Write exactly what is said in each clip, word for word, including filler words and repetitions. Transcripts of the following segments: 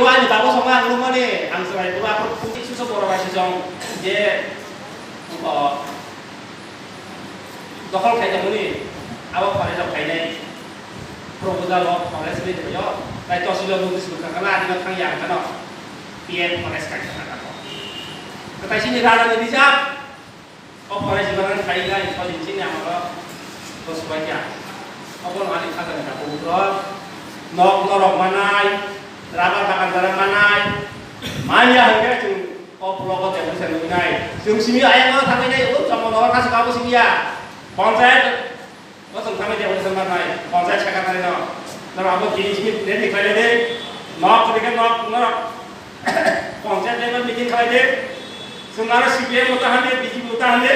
Ani babo songma ang nukmani, ang chwrai bwla phuru suso borok bai sijong je, o, dokhol khai tongmani, abo forest rok khainai proposal o forest ni tongyo, tai tosil o notice rwkha kana, adino thang ya ang kano, P M forest kaisa kha kano. Kwtai sini rajani reserve, o forest department khai nai, sojin chini amaro, boswai kya. Obo no ani khajani da, bumro, nok norok manai, rubber bagan dara manai, manya hwnkhe chwng o block o deputation nuknai. Chwng simi ayang no thangwi nai, o chomon o kasu kabo simi ya. Panchayat o chwng thangwi deputation nuknai. Panchayat secretary no. Nang abo gini simi ready khlai de. Nok khlai de, nok, nok. Panchayat level meeting khlai de. Chwng aro C P M bo ta hande, B J P bo ta hande,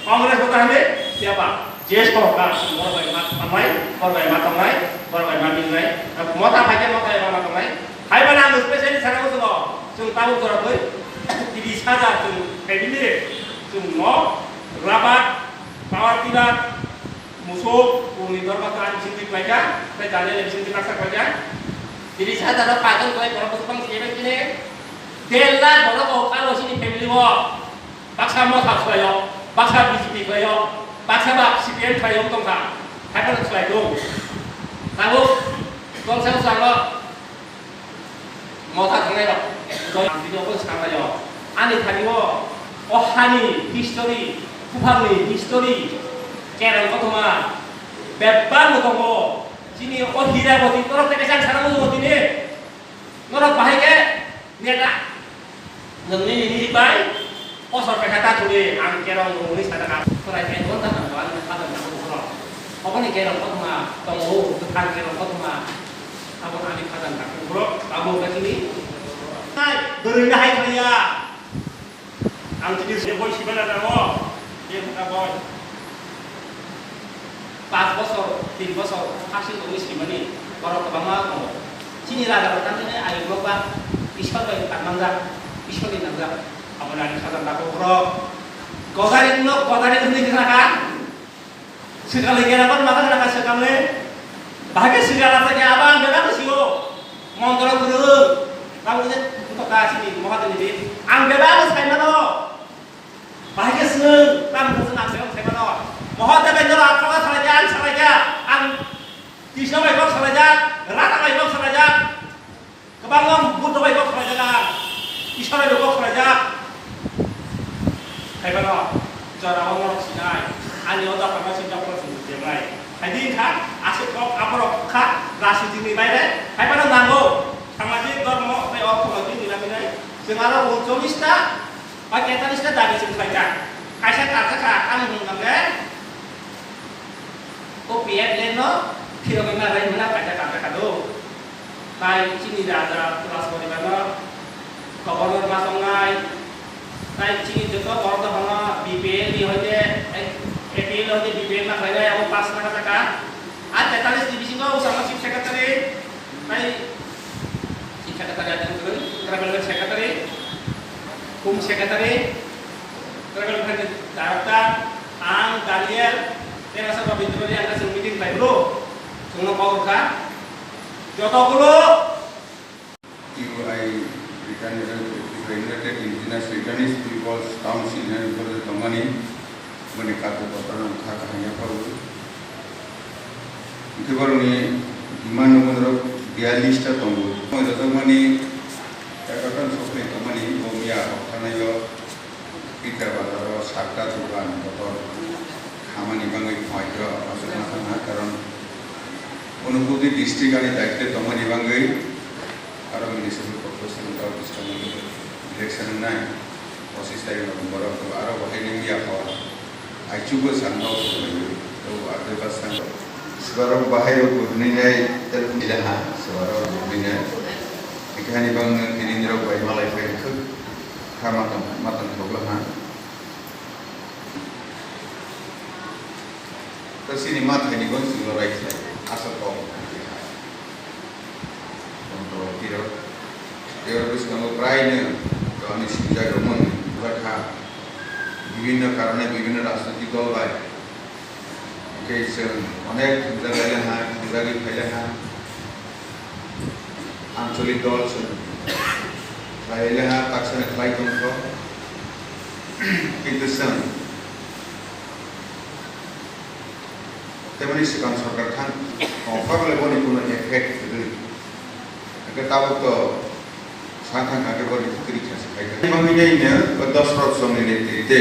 Congress bo ta hande, siapa? Je sorkar, bor bai ma thangnai, bor bai ma tongnai, bor bai ma mingnai. Mota phai khe mota bai ma tongnai. Hai ba nang specially sana mo chwng, chwng tabuk jora koi, tiris hajar chwng family, chwng nok, rubber, power tiller, musuk, uni dorma to ani bising twi khlaikha, tei Daniel bising twi baksa khlaikha. Tiris hajar o pajon khlai borok bwswk bang se bai khe, der lakh borok o kalo sini family o. Baksa motha khlaio, baksa B J P khlaio, baksa ba C P M khlaio wng tongkha. Hai phano khlai tongo. Tabuk tongsa sango motha thangnairok, ang tini obo sanlaio. Ani thani o, o hani history, buphangni history, kerong kothoma, bebak no tongo. Chini o hira boti, norok tei kaisa ang sana muchungo tini. Norok bahai khe neta. Nwng nini nini bai osor khe ta thudi, ang kerong rwngwi sana ka. Chwrai khe gonta nang bo ani khajan ta borok. Oboni kerong kothoma tongo, bwthang kerong kothoma. Abo ani khajan ta borok, abo khe chini. Hai, bwrwi na hai khaya. Ang chini se boi siba na nango. Ye buka boi. Panch bosor, tin bosor, hasing tongwi simani borok kwbangma tongo. Chini raja rok tangkhe ayuk nokba Ishwar bai tangmangjak, Ishwar ni nangjak. Abo nani khajan dakhok borok. Godaring no, godaring hwnwi khna kha. Swkang ni gera ban mata khna kha swkang ni. Bahai khe swkang rasa khe abo ang bebak sio. Montro kwrwng. Abo je to ka sini moha ni di. Ang bebak sai mano. Bahai khe swng, tamo khe swng ang sebang sai mano. Mohodebai norok athrogo salai kha, ang salai kha, ang Krishna bai kok salai jak, Radha bai kok salai jak, kwbangma Buddha bai kok salai jak, Ishwar bai kok salai jak. Hai mano, jora o norok sinai, ani o dapha no sinta phano sini jemai. Hai di kha, aswk kok aborok kha, rajniti ni baire, hai mano nango, samajik dhormo tei orthonoitik ni bagwi nai, chwng aro uncholish ta, Ba tetalis ta dabi chwng khlaijak. Kaisa karjakha, ang hwnmang le, o P F L no phirogwi ma rai hwnna kaisa karjakha do. Tai chini raja Rajporibar no governor ma tongnai. Tai chini joto borok no hwnno B P L ni hoite, A P L hoite B P L ma khlainai, abo pass ma khajakha. A tetalis ni bisingo usama chief secretary, tai Chief Secretary adin kwrwi, Tribal Welfare Secretary, Home Secretary, Tribal Welfare ni Director, ang Daniel, tei masa Babindra ni ang kaisa meeting khlai bro, chwngno kok rwkha. Joto kulo. U I Britannia, United Indigenous Returnees People's Council, United Province tongmani. Boni katu kotor no kha kaham ya pharu. Hwnkhe borokni demand no borok biyallis ta tongo. Moi rwjakmani ekatan sophai tongmani bo miya hokthanaio Peter Bazar o sakta dogan kotor khamani bagwi phaikhe aswk ma thangha, karon Unakoti district ani daityo tongmani bagwi Aro municipal corporation tei district election wngnai, pochis tarikh November o, aro bahai nini yapha aichugo sangma o, tei arte bwskango. Swbarok bahai rok bo hwnwi nai, tel phila ha, swbarok bo hwnwi nai. Hwnkhe hani bangno tini nirok bai malai phai rwkha, kha matang, matang thokla ha. To chini ma thaini bo chwng lorai khlai, aswk kok. Tong to tiro. Tiro bwskango praino to ani sinjak rok mani bwkha. Bibhinno karone, bibhinno rajnoitik dol bai. Hwnkhe chwng onek thumjak lai ha, thumjagwi phai lai ha. Ancholik dol chwng khlai leha taksano khlai tongkho, kintu chwng temani swkang sorkar thang tongkha bole boni kuno effect kwrwi. Hwnkhe tabuk to sa thang kha khe boni kwrwi kha se khai kha. Mangwi nai no o Dasarath chwngni netrite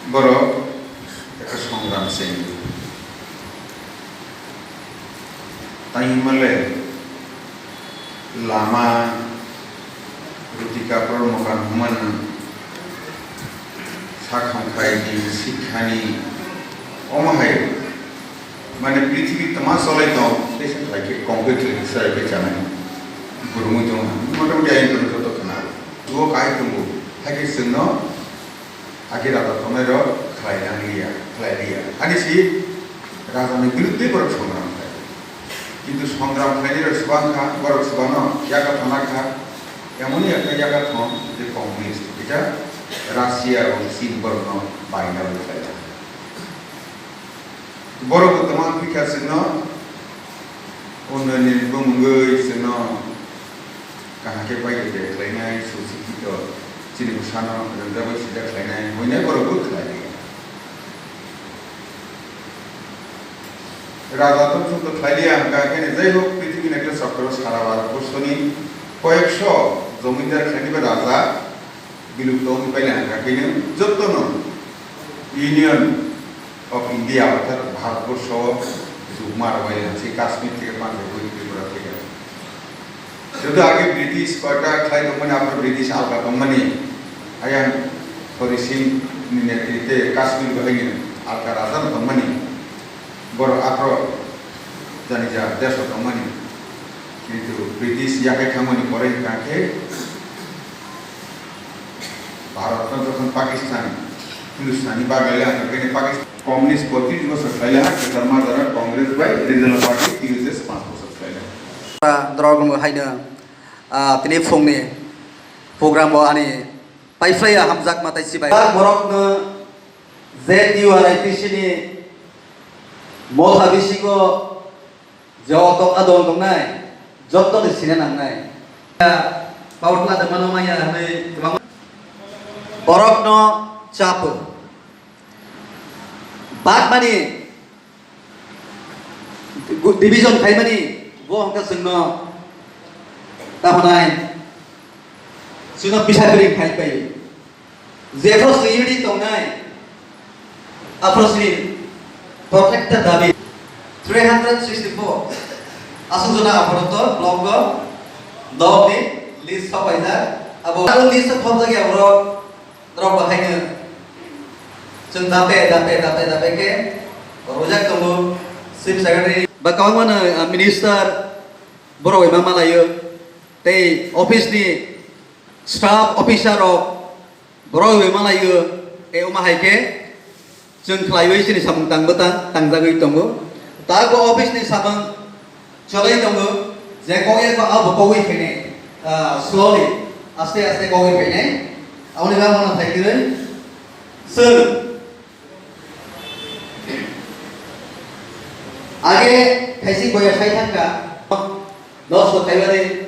borok ekha songram se wngwi. Tang himale lama, ruti kapor, mokan hwnmano, sak hamkrai ni, sikhani, omo hai, mane, prithibi tama cholai tong, tei se hai khe concrete ni chwrai bai chanai, burumui tong, motamoti ayang joto khna, tuo kai tongo, hai khe chwngno, Agi raja tongnai rok khlai nang liya, khlai liya. Ani si raja ni biruddhe borok songram khlai. Kintu songram khlainai rok swbang kha, borok swbangno yakathana kha. Emoni ekta yakathon je communist, ita Russia abo Chin borok no baina bai khlai. Borok bo tongma phikha chwngno, unnayonni bumungwi chwngno kaham khe pai de khlainai, susikhito chini bwsano rwngjagwi sijak khlainai, hwnwi borok bo khlai. Raja tong chwng to khlai liya hwnkha, khe jai hok prithibi ni ekta chokro sara Bharat borso ni koyekso jomindar khlainai ba raja, Bilupto wngwi paila hwnkha khe jotono Union of India, orthat Bharatborsho o jukma rwbaila se Kashmir theke Punjab bai Tripura theke. Joto age British koita khlai tongmani, aphuru British alka tongmani, ayang Hori Singh ni netrite Kashmir bo haino alka raja no tongmani, borok aphuru jani ja desh o tongmani, kintu British yakai thangmani pore hwnkha khe, Bharatno jokhon Pakistan, Hindustani bagwi le ang khe Pakistan communist poitris bosor khlai le ha, kwtal majara Congress bai Regional Party T U S S panch bosor khlai le. Dorok haino, ah, tini phungni program o ani paiphlaiya hamjakma tei chibai. Borokno Z U R I P C ni motha bisingo Joto adol tongnai, joto ni sina nangnai. Power plant mano maya hwnwi kwbangma borokno chapo. Bagmani division khaimani bo hwnkha chwngno ta hwnai chwngno bisa bwrwi khai pai. Jephru swi unity tongnai, aphru sini protected dabi three hundred sixty-four. Aswk jona aphuru to block o dol ni list sopaijak. Abo list o thopjak ya borok, borok bahaino chwng dape, dape, dape, dape khe rojak tongo. Chief Secretary ba kwbangma no, ah, minister borok bai ma malaio. Tei office ni staff officer rok borok bai malaio, tei omo hai khe chwng khlaiwi chini samung tang bwtang tangjagwi tongo. Tago office ni samung cholai tongo, je kok ya kok abo kogwi phainai, ah, slowly, aste aste kogwi phainai. Aboni bagwi no thai kwrwi chwng Age khaising boya khai thangkha, nosto khaibani,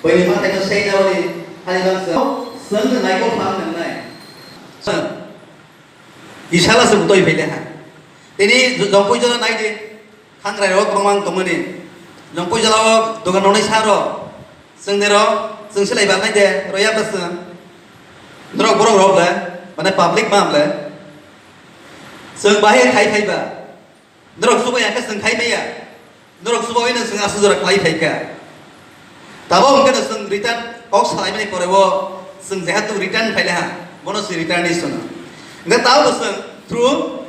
boini manthai no sei nabani, hani bangsa, seng naikol phang nangnai. Isala se butoi phai leha. Tini jongpui jora nai de, khangrai rok kwbangma wng tongmani. Jongpui jora o dogan rok nai sa rok, seng de rok, seng silai ba nai de, roya ba seng. Norok borok rok le, mane public ma le. Chwng bahai khai phaiba. Norok subaya khe chwng khai maya. Norok subawi no chwng aswk jora khlai phai kha. Tabok hwnkhe no chwng return kok salaimani pore o chwng jehetu return phai laha, bono se return ni sono. Hwnkhe tabok chwng through,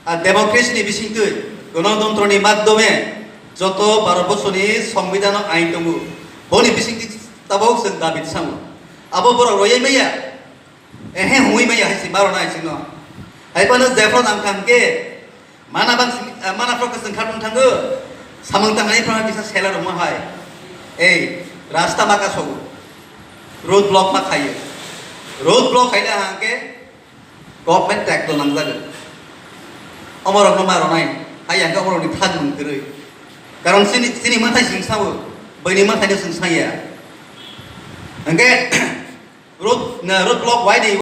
ah, democracy ni bisingtwi, gonotontro ni madhyome joto Bharat borsoni songbidhano ain tongo. Boni bisingtwi tabok chwng dabi tisango. Abo borok royai maya. Ehe, hwnwi maya hai se maro nai chwngno. Hai phano jephru nang thang khe, mana bang, mana phro khe chwng kharmung thango, samung tangnai phano kisa sela rwma hai. Ei, rasta ma kasogo. Road block ma khaio. Road block khaina hang khe government tax do nangjago. Omorokno maro nai, hai yang khe omorokni thangmung kwrwi. Karon chini, chini mwtai chwng sao, Bini mwthai no chwng sanya. Hwnkhe road, na road block wai di.